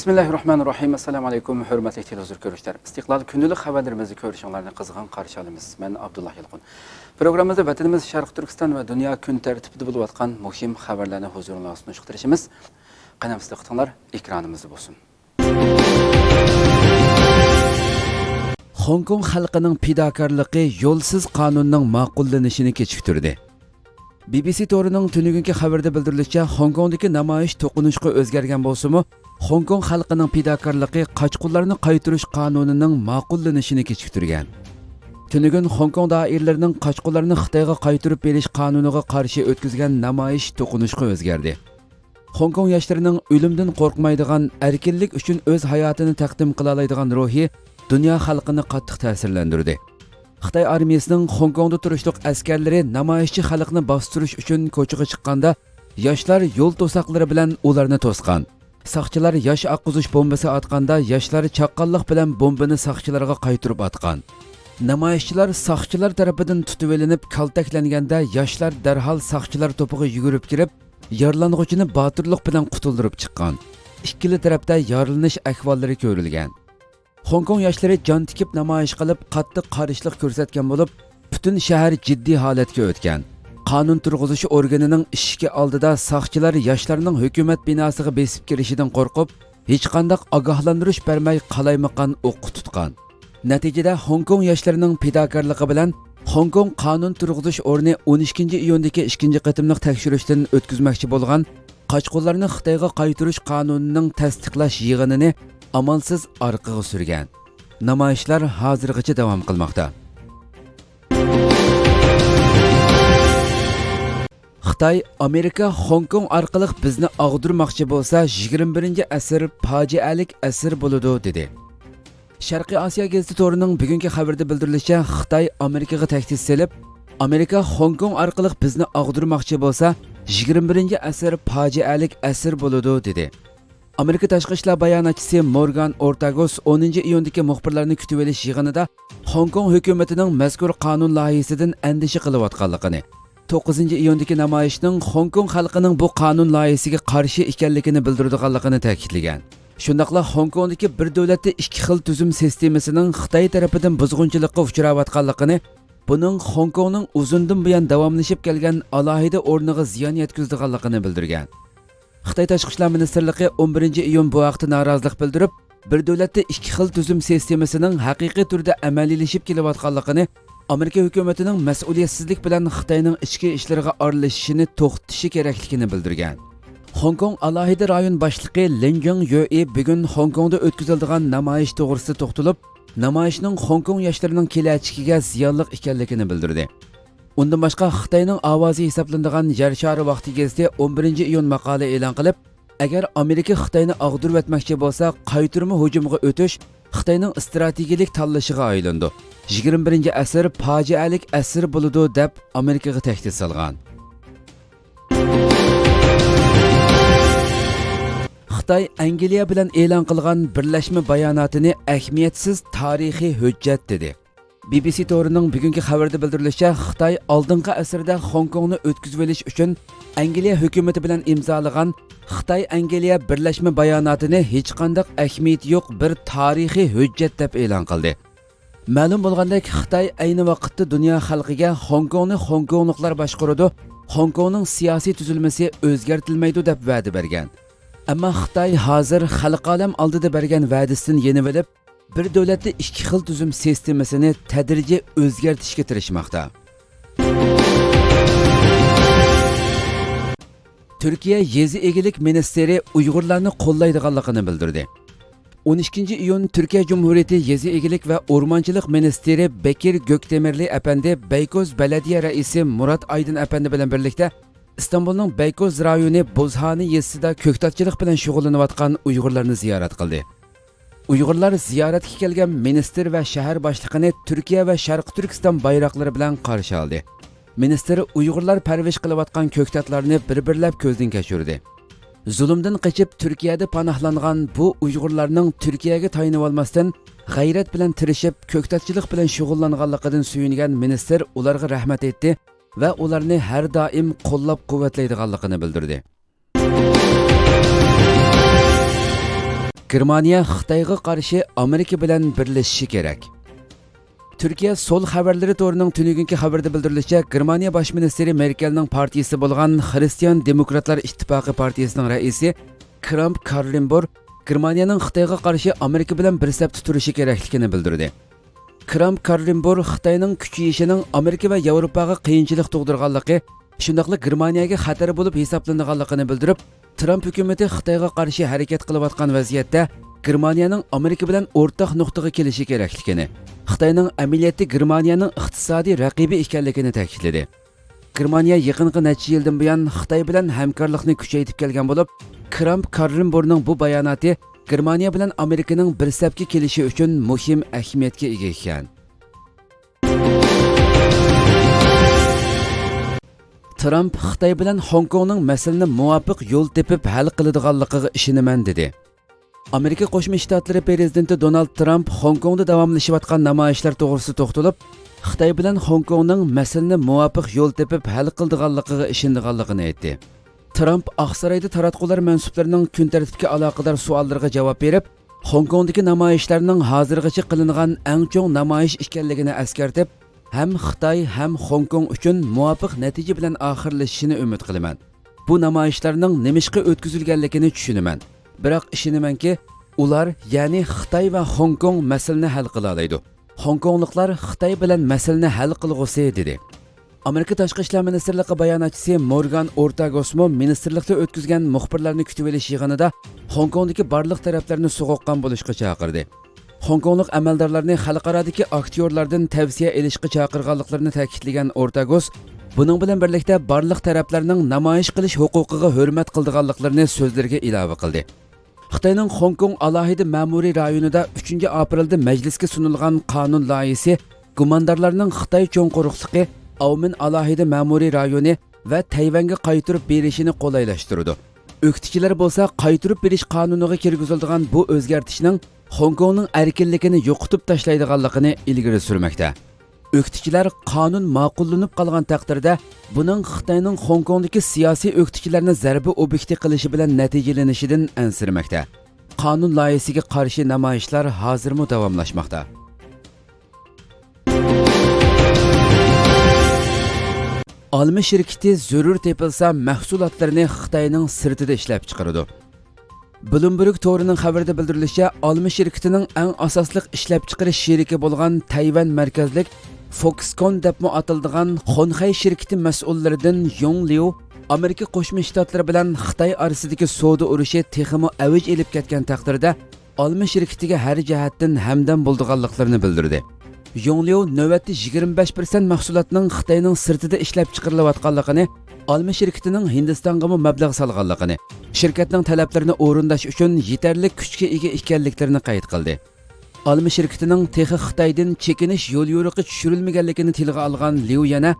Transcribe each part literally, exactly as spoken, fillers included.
بىسمىللاھىررەھمانىررەھىم. ئەسسالامۇ ئەلەيكۇم، ھۆرمەتلىك تېلېۋىزور كۆرۈشلەر. ئىستىقلال كۈندىلىك خەۋەرلىرىمىزنى كۆرۈشۈڭلارنى قىزغىن قارشى ئالىمىز. مەن ئابدۇللا يالقۇن. پروگراممىمىزدا ۋەتىنىمىز شەرقىي تۈركىستان ۋە دۇنيا كۈن تەرتىپىدە بولۇۋاتقان مۇھىم خەۋەرلەرنى ھۇزۇرۇڭلارغا سۇنۇشقا تىرىشىمىز. قېنى ئەمىسە دىققىتىڭلار ئېكرانىمىزدا بولسۇن. خوڭكوڭ خەلقىنىڭ پىداكارلىقى يولسىز قانۇننىڭ ماقۇللىنىشىنى كېچىكتۈردى. بى بى سى تورىنىڭ تۈنۈگۈنكى خەۋىرىدە بىلدۈرۈلۈشىچە، خوڭكوڭدىكى نامايىش توقۇنۇشقا ئۆزگەرگەن بولسىمۇ، خوڭكوڭ خەلقىنىڭ پىداكارلىقى قاچقۇنلارنى قايتۇرۇش قانۇنىنىڭ ماقۇللىنىشىنى كېچىكتۈرگەن. تۈنۈگۈن خوڭكوڭ دائىرىلىرىنىڭ قاچقۇنلارنى خىتايغا قايتۇرۇپ بېرىش قانۇنىغا قارشى ئۆتكۈزگەن نامايىش توقۇنۇشقا ئۆزگەردى. خوڭكوڭ ياشلىرىنىڭ ئۆلۈمدىن قورقمايدىغان، ئەركىنلىك ئۈچۈن ئۆز ھاياتىنى تەقدىم قىلالايدىغان روھى دۇنيا خەلقىنى قاتتىق تەسىرلەندۈردى. خىتاي ئارمىيىسىنىڭ خوڭكوڭدا تۇرۇشلۇق ئەسكەرلىرى نامايىشچى خەلقنى باستۇرۇش ئۈچۈن كوچىغا چىققاندا، ياشلار يول توساقلىرى بىلەن ئۇلارنى توسقان. ساقچىلار ياش ئاققۇزۇش بومبىسى ئاتقاندا، ياشلار چاققانلىق بىلەن بومبىنى ساقچىلارغا قايتۇرۇپ ئاتقان. نامايىشچىلار ساقچىلار تەرىپىدىن تۇتۇۋېلىنىپ، كالتەكلەنگەندە، ياشلار دەرھال ساقچىلار توپىغا يۈگۈرۈپ كىرىپ، يارىلانغۇچىنى باتۇرلۇق بىلەن قۇتۇلدۇرۇپ چىققان. ئىككىلا تەرەپتە يارىلىنىش ئەھۋاللىرى كۆرۈلگەن. خوڭكوڭ ياشلىرى جان تىكىپ نامايىش قىلىپ، قاتتىق قارشىلىق كۆرسەتكەن بولۇپ، پۈتۈن شەھەر جىددىي ھالەتكە ئۆتكەن. قانۇن تۇرغۇزۇش ئورگىنىنىڭ ئىشىكى ئالدىدا ساقچىلار ياشلارنىڭ ھۆكۈمەت بىناسىغا بېسىپ كىرىشىدىن قورقۇپ، ھېچقانداق ئاگاھلاندۇرۇش بەرمەي قالايمىقان ئوققا تۇتقان. نەتىجىدە، خوڭكوڭ ياشلىرىنىڭ پىداكارلىقى بىلەن خوڭكوڭ قانۇن تۇرغۇزۇش ئورنى ئون ئىككىنچى ئىيۇندىكى ئىككىنچى قېتىملىق تەكشۈرۈشتىن ئۆتكۈزمەكچى بولغان قاچقۇنلارنى خىتايغا قايتۇرۇش قانۇنىنىڭ تەستىقلاش يىغىنىنى ئامالسىز ئارقىغا سۈرگەن. نامايىشلار ھازىرغىچە داۋام قىلماقتا. خىتاي، ئامېرىكا خوڭكوڭ ئارقىلىق بىزنى ئاغدۇرماقچى بولسا، يىگىرمە بىرىنچى ئەسىر پاجىئەلىك ئەسىر بولىدۇ، دېدى. شەرقىي ئاسىيا گېزىتى تورىنىڭ بۈگۈنكى خەۋىرىدە بىلدۈرۈلۈشىچە، خىتاي ئامېرىكىغا تەھدىت سېلىپ، ئامېرىكا خوڭكوڭ ئارقىلىق بىزنى ئاغدۇرماقچى بولسا، يىگىرمە بىرىنچى ئەسىر پاجىئەلىك ئەسىر بولىدۇ، دېدى. ئامېرىكا تاشقى ئىشلار باياناتچىسى مورگان ئورتاگوس ئونىنچى ئىيۇندىكى مۇخبىرلارنى كۈتۈۋېلىش يىغىنىدا خوڭكوڭ ھۆكۈمىتىنىڭ مەزكۇر قانۇن لايىھىسىدىن ئەندىشە قىلىۋاتقانلىقىنى، توققۇزىنچى ئىيۇندىكى نامايىشنىڭ خوڭكوڭ خەلقىنىڭ بۇ قانۇن لايىھىسىگە قارشى ئىكەنلىكىنى بىلدۈرىدىغانلىقىنى تەكىتلىگەن. شۇنداقلا خوڭكوڭدىكى بىر دۆلەتتە ئىككى خىل تۈزۈم سىستېمىسىنىڭ خىتاي تەرىپىدىن بۇزغۇنچىلىققا ئۇچراۋاتقانلىقىنى، بۇنىڭ خوڭكوڭنىڭ ئۇزۇندىن بۇيان داۋاملىشىپ كەلگەن ئالاھىدە ئورنىغا زىيان يەتكۈزىدىغانلىقىنى بىلدۈرگەن. خىتاي تاشقى ئىشلار مىنىستىرلىقى ئون بىرىنچى ئىيۇن بۇ ھەقتە نارازىلىق بىلدۈرۈپ، بىر دۆلەتتە ئىككى خىل تۈزۈم سىستېمىسىنىڭ ھەقىقىي تۈردە ئەمەلىيلىشىپ كېلىۋاتقانلىقىنى، ئامېرىكا ھۆكۈمىتىنىڭ مەسئۇلىيەتسىزلىك بىلەن خىتاينىڭ ئىچكى ئىشلىرىغا ئارىلىشىشىنى توختىتىشى كېرەكلىكىنى بىلدۈرگەن. خوڭكوڭ ئالاھىدە رايون باشلىقى لىن جىڭ يۆئې بۈگۈن خوڭكوڭدا ئۆتكۈزۈلىدىغان نامايىش توغرىسىدا توختىلىپ، نامايىشنىڭ خوڭكوڭ ياشلىرىنىڭ كېلەچىكىگە زىيانلىق ئىكەنلىكىنى بىلدۈردى. ئۇندىن باشقا، خىتاينىڭ ئاۋازى ھېسابلىنىدىغان يەر شارى ۋاقتى گېزىتى ئون بىرىنچى ئىيۇن ماقالە ئېلان قىلىپ، ئەگەر ئامېرىكا خىتاينى ئاغدۇرۇۋەتمەكچى بولسا، قايتۇرما ھۇجۇمغا ئۆتۈش خىتاينىڭ ئىستراتېگىيەلىك تاللىشىغا ئايلىنىدۇ. يىگىرمە بىرىنچى ئەسىر پاجىئەلىك ئەسىر بولىدۇ، دەپ ئامېرىكىغا تەھدىت سالغان. خىتاي ئەنگلىيە بىلەن ئېلان قىلغان بىرلەشمە باياناتىنى ئەھمىيەتسىز تارىخىي ھۆججەت دېدى. بى بى سى تورىنىڭ بۈگۈنكى خەۋىرىدە بىلدۈرۈلۈشىچە، خىتاي ئالدىنقى ئەسىردە خوڭكوڭنى ئۆتكۈزۈۋېلىش ئۈچۈن ئەنگلىيە ھۆكۈمىتى بىلەن ئىمزالىغان خىتاي ئەنگلىيە بىرلەشمە باياناتىنى ھېچقانداق ئەھمىيىتى يوق بىر تارىخىي ھۆججەت دەپ ئېلان قىلدى. مەلۇم بولغاندەك، خىتاي ئەينى ۋاقىتتا دۇنيا خەلقىگە خوڭكوڭنى خوڭكوڭلۇقلار باشقۇرىدۇ، خوڭكوڭنىڭ سىياسىي تۈزۈلمىسى ئۆزگەرتىلمەيدۇ دەپ ۋەدە بەرگەن. ئەمما خىتاي ھازىر خەلقئالەم ئالدىدا بەرگەن ۋەدىسىدىن يېنىۋېلىپ، بىر دۆلەتتە ئىككى خىل تۈزۈم سىستېمىسىنى تەدرىجىي ئۆزگەرتىشكە تىرىشماقتا. تۈركىيە يېزا ئىگىلىك مىنىستىرى ئۇيغۇرلارنى قوللايدىغانلىقىنى بىلدۈردى. ئون ئىككىنچى ئىيۇن تۈركىيە جۇمھۇرىيىتى يېزا ئىگىلىك ۋە ئورمانچىلىق مىنىستىرى بېكىر گۆكدېمىرلى ئەپەندى بەيكوز بەلەدىيە رەئىسى مۇرات ئايدىن ئەپەندى بىلەن بىرلىكتە ئىستانبۇلنىڭ بەيكوز رايونى بۇزھانى يېزىسىدا كۆكتاتچىلىق بىلەن شۇغۇللىنىۋاتقان ئۇيغۇرلارنى زىيارەت قىلدى. ئۇيغۇرلار زىيارەتكە كەلگەن مىنىستىر ۋە شەھەر باشلىقىنى تۈركىيە ۋە شەرقىي تۈركىستان بايراقلىرى بىلەن قارشى ئالدى. مىنىستىر ئۇيغۇرلار پەرۋىش قىلىۋاتقان كۆكتاتلارنى بىر-بىرلەپ كۆزدىن كەچۈردى. زۇلۇمدىن قېچىپ تۈركىيەدە پاناھلانغان بۇ ئۇيغۇرلارنىڭ تۈركىيەگە تايىنىۋالماستىن، غەيرەت بىلەن تىرىشىپ، كۆكتاتچىلىق بىلەن شۇغۇللانغانلىقىدىن سۆيۈنگەن مىنىستىر ئۇلارغا رەھمەت ئېيتتى ۋە ئۇلارنى ھەر دائىم قوللاپ-قۇۋۋەتلەيدىغانلىقىنى بىلدۈردى. گېرمانىيە خىتايغا قارشى ئامېرىكا بىلەن بىرلىشىشى كېرەك. تۈركىيە سول خەۋەرلىرى تورىنىڭ تۈنۈگۈنكى خەۋىرىدە بىلدۈرۈلۈشىچە، گېرمانىيە باش مىنىستىرى مېركېلنىڭ پارتىيىسى بولغان خىرىستىيان دېموكراتلار ئىتتىپاقى پارتىيىسىنىڭ رەئىسى كرامپ كارلېنبۇر گېرمانىيەنىڭ خىتايغا قارشى ئامېرىكا بىلەن بىر سەپتە تۇرۇشى كېرەكلىكىنى بىلدۈردى. كرامپ كارلېنبۇر خىتاينىڭ كۈچىيىشىنىڭ ئامېرىكا ۋە ياۋروپاغا قىيىنچىلىق تۇغدۇرغانلىقى، شۇنداقلا گېرمانىيەگە خەتەر بولۇپ ھېسابلىنىدىغانلىقىنى بىلدۈرۈپ، ترامپ ھۆكۈمىتى خىتايغا قارشى ھەرىكەت قىلىۋاتقان ۋەزىيەتتە گېرمانىيەنىڭ ئامېرىكا بىلەن ئورتاق نۇقتىغا كېلىشى كېرەكلىكىنى، خىتاينىڭ ئەمەلىيەتتە گېرمانىيەنىڭ ئىقتىسادىي رەقىبى ئىكەنلىكىنى تەكىتلىدى. گېرمانىيە يېقىنقى نەچچە يىلدىن بۇيان خىتاي بىلەن ھەمكارلىقنى كۈچەيتىپ كەلگەن بولۇپ، كرامپ كارلېنبۇرنىڭ بۇ باياناتى گېرمانىيە بىلەن ئامېرىكىنىڭ بىر سەپكە كېلىشى ئۈچۈن مۇھىم ئەھمىيەتكە ئىگە ئىكەن. ترامپ خىتاي بىلەن خوڭكوڭنىڭ مەسىلىنى مۇۋاپىق يول تېپىپ ھەل قىلىدىغانلىقىغا ئىشىنىمەن، دېدى. ئامېرىكا قوشما شتاتلىرى پرېزىدېنتى دونالد ترامپ خوڭكوڭدا داۋاملىشىۋاتقان نامايىشلار توغرىسىدا توختىلىپ، خىتاي بىلەن خوڭكوڭنىڭ مەسىلىنى مۇۋاپىق يول تېپىپ ھەل قىلىدىغانلىقىغا ئىشىنىدىغانلىقىنى ئېيتتى. ترامپ ئاقسارايدا تاراتقۇلار مەنسۇپلىرىنىڭ كۈن تەرتىپكە ئالاقىدار سوئاللىرىغا جاۋاب بېرىپ، خوڭكوڭدىكى نامايىشلارنىڭ ھازىرغىچە قىلىنغان ئەڭ چوڭ نامايىش ئىكەنلىكىنى ئەسكەرتىپ، ھەم خىتاي، ھەم خوڭكوڭ ئۈچۈن مۇۋاپىق نەتىجە بىلەن ئاخىرلىشىشىنى ئۈمىد قىلىمەن. بۇ نامايىشلارنىڭ نېمىشقا ئۆتكۈزۈلگەنلىكىنى چۈشىنىمەن. بىراق ئىشىنىمەنكى، ئۇلار، يەنى خىتاي ۋە خوڭكوڭ مەسىلىنى ھەل قىلالايدۇ. خوڭكوڭلۇقلار خىتاي بىلەن مەسىلىنى ھەل قىلغۇسى، دېدى. ئامېرىكا تاشقى ئىشلار مىنىستىرلىقى باياناتچىسى مورگان ئورتاگوسمۇ مىنىستىرلىقتا ئۆتكۈزگەن مۇخبىرلارنى كۈتۈۋېلىش يىغىنىدا خوڭكوڭدىكى بارلىق تەرەپلەرنى سوغۇققان بولۇشقا چاقىردى. خوڭكوڭلۇق ئەمەلدارلارنى خەلقئارادىكى ئاكتىيورلاردىن تەۋسىيە ئېلىشقا چاقىرغانلىقلىرىنى تەكىتلىگەن ئورتاگوس، بۇنىڭ بىلەن بىرلىكتە بارلىق تەرەپلەرنىڭ نامايىش قىلىش ھوقۇقىغا ھۆرمەت قىلىدىغانلىقلىرىنى سۆزلىرىگە ئىلاۋە قىلدى. خىتاينىڭ خوڭكوڭ ئالاھىدە مەمۇرىي رايونىدا ئۈچىنچى ئاپرېلدا مەجلىسكە سۇنۇلغان قانۇن لايىھىسى گۇماندارلارنىڭ خىتاي چوڭ قۇرۇقلۇقى، ئاۋمېن ئالاھىدە مەمۇرىي رايونى ۋە تەيۋەنگە قايتۇرۇپ بېرىشىنى قولايلاشتۇرىدۇ. ئۆكتىچىلەر بولسا قايتۇرۇپ بېرىش قانۇنىغا كىرگۈزۈلىدىغان بۇ ئۆزگەرتىشنىڭ خوڭكوڭنىڭ ئەركىنلىكىنى يوقىتىپ تاشلايدىغانلىقىنى ئىلگىرى سۈرمەكتە. ئۆكتىچىلەر قانۇن ماقۇللىنىپ قالغان تەقدىردە، بۇنىڭ خىتاينىڭ خوڭكوڭدىكى سىياسىي ئۆكتىچىلەرنى زەربە ئوبيېكتى قىلىشى بىلەن نەتىجىلىنىشىدىن ئەنسىرىمەكتە. قانۇن لايىھىسىگە قارشى نامايىشلار ھازىرمۇ داۋاملاشماقتا. ئالما شىركىتى زۆرۈر تېپىلسا مەھسۇلاتلىرىنى خىتاينىڭ سىرتىدا ئىشلەپچىقىرىدۇ. بلومبېرگ تورىنىڭ خەۋىرىدە بىلدۈرۈلۈشىچە، ئالما شىركىتىنىڭ ئەڭ ئاساسلىق ئىشلەپچىقىرىش شېرىكى بولغان تەيۋەن مەركەزلىك فوكسكون دەپمۇ ئاتىلىدىغان خونخەي شىركىتى مەسئۇللىرىدىن يۇڭ ليۇ ئامېرىكا قوشما شتاتلىرى بىلەن خىتاي ئارىسىدىكى سودا ئۇرۇشى تېخىمۇ ئەۋج ئېلىپ كەتكەن تەقدىردە، ئالما شىركىتىگە ھەر جەھەتتىن ھەمدەم بولىدىغانلىقلىرىنى بىلدۈردى. يۇڭ ليۇ نۆۋەتتە يىگىرمە بەش پىرسەنت مەھسۇلاتنىڭ خىتاينىڭ سىرتىدا ئىشلەپچىقىرىلىۋاتقانلىقىنى، ئالما شىركىتىنىڭ ھىندىستانغىمۇ مەبلەغ سالغانلىقىنى، شىركەتنىڭ تەلەپلىرىنى ئورۇنداش ئۈچۈن يېتەرلىك كۈچكە ئىگە ئىكەنلىكلىرىنى قەيت قىلدى. ئالما شىركىتىنىڭ تېخى خىتايدىن چېكىنىش يوليورۇقى چۈشۈرۈلمىگەنلىكىنى تىلغا ئالغان ليۇ يەنە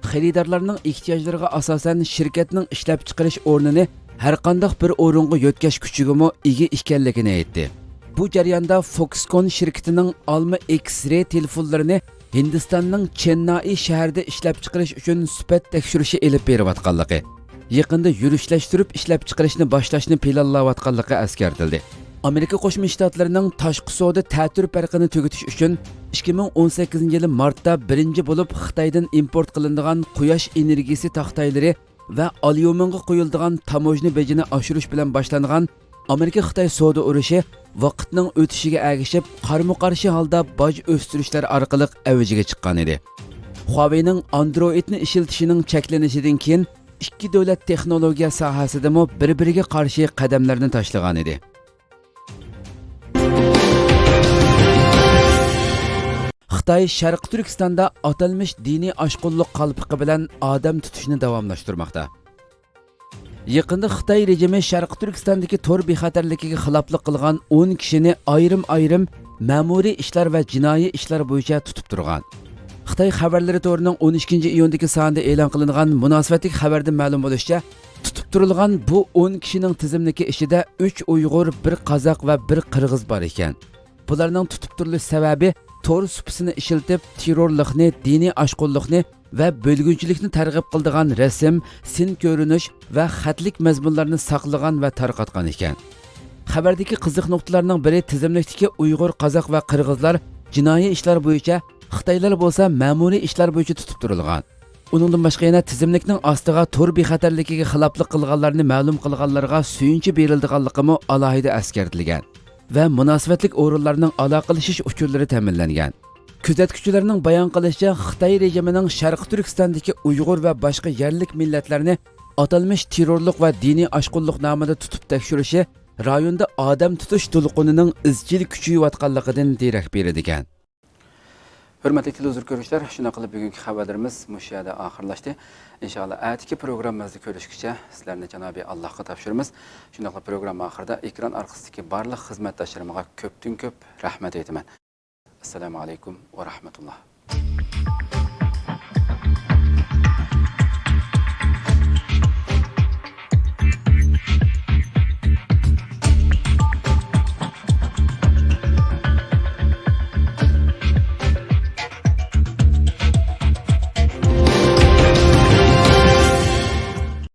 خېرىدارلارنىڭ ئېھتىياجلىرىغا ئاساسەن شىركەتنىڭ ئىشلەپچىقىرىش ئورنىنى ھەرقانداق بىر ئورۇنغا يۆتكەش كۈچىگىمۇ ئىگە ئىكەنلىكىنى ئېيتتى. بۇ جەرياندا فوكسكون شىركىتىنىڭ ئالما ئېكس رەي تېلېفونلىرىنى ھىندىستاننىڭ چېننائى شەھىرىدە ئىشلەپچىقىرىش ئۈچۈن سۈپەت تەكشۈرۈشى ئېلىپ بېرىۋاتقانلىقى، يېقىندا يۈرۈشلەشتۈرۈپ ئىشلەپچىقىرىشنى باشلاشنى پىلانلاۋاتقانلىقى ئەسكەرتىلدى. ئامېرىكا قوشما شتاتلىرىنىڭ تاشقى سودا تەتۈر پەرقىنى تۈگىتىش ئۈچۈن ئىككى مىڭ ئون سەككىزىنچى يىلى مارتتا بىرىنچى بولۇپ خىتايدىن ئىمپورت قىلىنىدىغان قۇياش ئېنېرگىيىسى تاختايلىرى ۋە ئاليۇمىنغا قويۇلىدىغان تاموژنا بېجىنى ئاشۇرۇش بىلەن باشلانغان ئامېرىكا-خىتاي سودا ئۇرۇشى ۋاقىتنىڭ ئۆتۈشىگە ئەگىشىپ، قارمۇ-قارشى ھالدا باج ئۆستۈرۈشلەر ئارقىلىق ئەۋجىگە چىققان ئىدى. خۇاۋېينىڭ ئاندروئىدنى ئىشلىتىشىنىڭ چەكلىنىشىدىن كېيىن، ئىككى دۆلەت تېخنولوگىيە ساھەسىدىمۇ بىر-بىرىگە قارشى قەدەملەرنى تاشلىغانىدى. خىتاي شەرقىي تۈركىستاندا ئاتالمىش دىنىي ئاشقۇنلۇق قالپىقى بىلەن ئادەم تۇتۇشنى داۋاملاشتۇرماقتا. يېقىندا خىتاي رېجىمى شەرقىي تۈركىستاندىكى تور بىخەتەرلىكىگە خىلاپلىق قىلغان ئون كىشىنى ئايرىم-ئايرىم مەمۇرىي ئىشلار ۋە جىنايى ئىشلار بويىچە تۇتۇپ تۇرغان. خىتاي خەۋەرلىرى تورىنىڭ ئون ئىككىنچى ئىيۇندىكى سانىدا ئېلان قىلىنغان مۇناسىۋەتلىك خەۋەردىن مەلۇم بولۇشىچە، تۇتۇپ تۇرۇلغان بۇ ئون كىشىنىڭ تىزىملىكى ئىچىدە ئۈچ ئۇيغۇر، بىر قازاق ۋە بىر قىرغىز بار ئىكەن. بۇلارنىڭ تۇتۇپ تۇرۇلۇش سەۋەبى تور سۇپىسىنى ئىشلىتىپ، تېررورلۇقنى، دىنىي ئاشقۇنلۇقنى ۋە بۆلگۈنچىلىكنى تەرغىب قىلىدىغان رەسىم، سىن كۆرۈنۈش ۋە خەتلىك مەزمۇنلارنى ساقلىغان ۋە تارقاتقان ئىكەن. خەۋەردىكى قىزىق نۇقتىلارنىڭ بىرى، تىزىملىكتىكى ئۇيغۇر، قازاق ۋە قىرغىزلار جىنايى ئىشلار بويىچە، خىتايلار بولسا مەمۇرىي ئىشلار بويىچە تۇتۇپ تۇرۇلغان. ئۇنىڭدىن باشقا يەنە تىزىملىكنىڭ ئاستىغا تور بىخەتەرلىكىگە خىلاپلىق قىلغانلارنى مەلۇم قىلغانلارغا سۆيۈنچە بېرىلىدىغانلىقىمۇ ئالاھىدە ئەسكەرتىلگەن ۋە مۇناسىۋەتلىك ئورۇنلارنىڭ ئالاقىلىشىش ئۇچۇرلىرى تەمىنلەنگەن. كۆزەتكۈچىلەرنىڭ بايان قىلىشىچە، خىتاي رېجىمىنىڭ شەرقىي تۈركىستاندىكى ئۇيغۇر ۋە باشقا يەرلىك مىللەتلەرنى ئاتالمىش تېررورلۇق ۋە دىنىي ئاشقۇنلۇق نامىدا تۇتۇپ تەكشۈرۈشى رايوندا ئادەم تۇتۇش دولقۇنىنىڭ ئىزچىل كۈچىيىۋاتقانلىقىدىن دېرەك بېرىدىكەن. ھۆرمەتلىك تېلېۋىزور كۆرۈشلەر، شۇنداق قىلىپ بۈگۈنكى خەۋەرلىرىمىز مۇشۇ يەردە ئاخىرلاشتى. ئىنشائاللا، ئەتىكى پروگراممىمىزدا كۆرۈشكىچە سىلەرنى جانابى ئاللاھقا تاپشۇرىمىز. شۇنداقلا پروگرامما ئاخىرىدا ئېكران ئارقىسىدىكى بارلىق خىزمەتداشلىرىمغا كۆپتىن كۆپ رەھمەت ئېيتىمەن. ئەسسالامۇ ئەلەيكۇم ۋە رەھمەتۇللا.